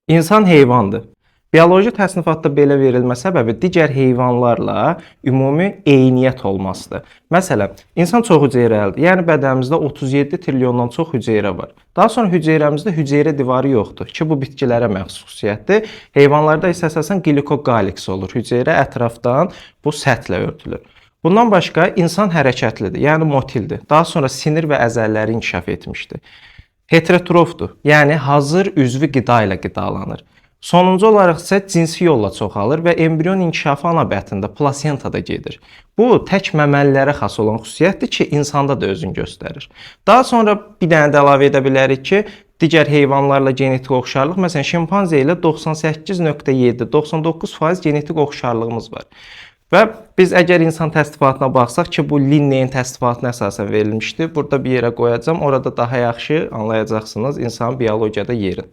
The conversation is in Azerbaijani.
İnsan heyvandır. Bioloji təsnifatda belə verilmə səbəbi digər heyvanlarla ümumi eyniyyət olmasıdır. Məsələn, insan çox hüceyrəlidir. Yəni bədənimizdə 37 trilyondan çox hüceyrə var. Daha sonra hüceyrəmizdə hüceyrə divarı yoxdur ki, bu bitkilərə məxsus xüsusiyyətdir. Heyvanlarda isə əsasən qlikokaliks olur. Hüceyrə ətrafdan bu səthlə örtülür. Bundan başqa insan hərəkətlidir, yəni motildir. Daha sonra sinir və əzələləri inkişaf etmişdir. Heterotrofdur, yəni hazır üzvü qida ilə qidalanır. Sonuncu olaraq isə cinsi yolla çoxalır və embrion inkişafı ana bətnində, plasentada gedir. Bu tək məməlilərə xas olan xüsusiyyətdir ki, insanda da özünü göstərir. Daha sonra bir dənə də əlavə edə bilərik ki, digər heyvanlarla genetik oxşarlıq, məsələn, şimpanze ilə 98.7, 99% genetik oxşarlığımız var. Və biz əgər insan təsnifatına baxsaq ki, bu Linneyin təsnifatına əsasən verilmişdi. Burada bir yerə qoyacağam, orada daha yaxşı anlayacaqsınız insanın biologiyada yerini.